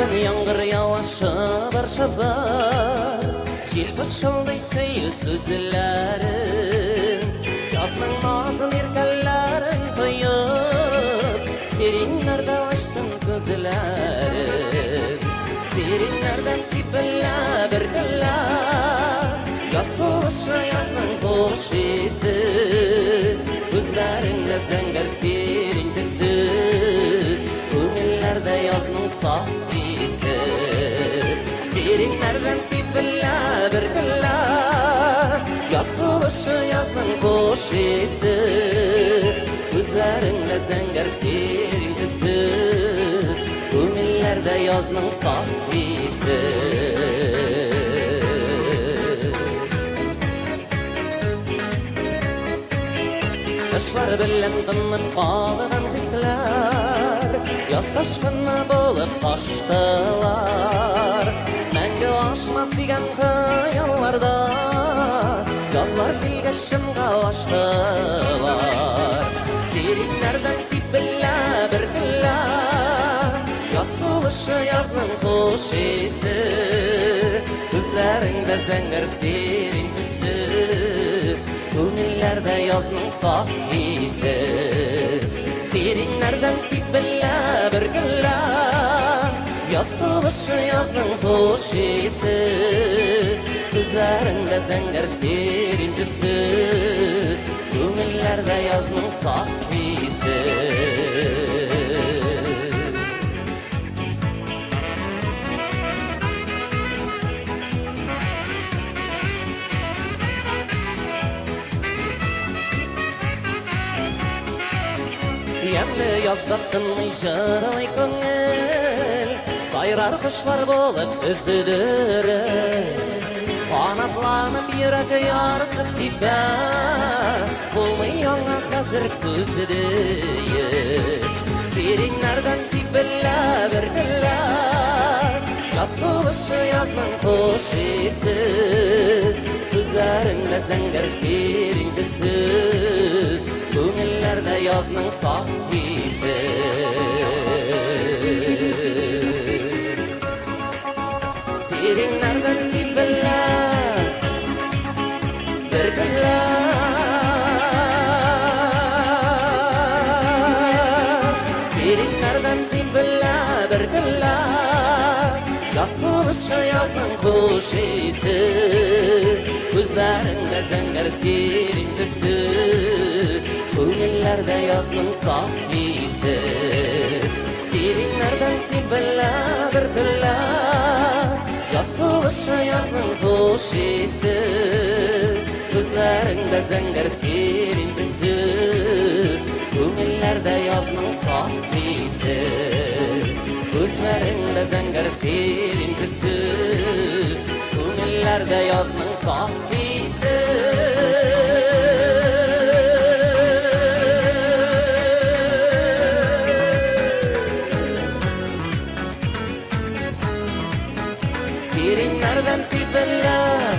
Җиләктән яңгыр ява шыбыр-шыбыр, Җил пышылдый сөю сүзләрен. Язның назын, иркәләрен тоеп, Сиреньнәрдә ачсын күзләрен. Сиреньнәрдән сипелә бөркелә Яз сулышы, язның хуш исе. Күзләреңдә зәңгәр сирень төсе, Күңелләрдә язның саф исе. Сиреньнәрдән сипелә бөркелә Яз сулышы, язның хуш исе. Күзләреңдә зәңгәр сирень төсе, Күңелләрдә язның саф исе. Кышлар белән тынып калган хисләр Яз ташкыны булып таштылар. Мәңге ашмас дигән хыялларда Язлар килгәч чынга аштылар. Сиреньнәрдән сипелә бөркелә Яз сулышы, язның хуш исе. Күзләреңдә зәңгәр сирень төсе, Күңелләрдә язның саф хисе. Сиреньнәрдән сипелә бөркелә Яз сулышы, язның хуш исе. Күзләреңдә зәңгәр сирень төсе, Күңелләрдә язның саф хисе. Ямьле язда тынмый җырлый күңел, Сайрар кошлар булып өзелереп. Канатланып йөрәк ярсып тибә, Булмый аңа хәзер күз төеп. Сиреньнәрдән сибелә бөркелә Яз сулышы, язның хуш исе. Күзләреңдә зәңгәр сирень төсе, Күңелләрдә язның саф хисе. Сиреньнәрдән сибелә бөркелә Сиреньнәрдән сибелә бөркелә Яз сулышы, язның хуш исе. Күзләреңдә зәңгәр сирень төсе, Күңелләрдә язның саф хисе. Сиреньнәрдән сибелә бөркелә Яз сулышы, язның хуш исе. Күзләреңдә зәңгәр сирень төсе, Күңелләрдә язның саф хисе. Күзләреңдә зәңгәр сирень төсе, Күңелләрдә язның саф хисе. Сиреньнәрдән сибелә.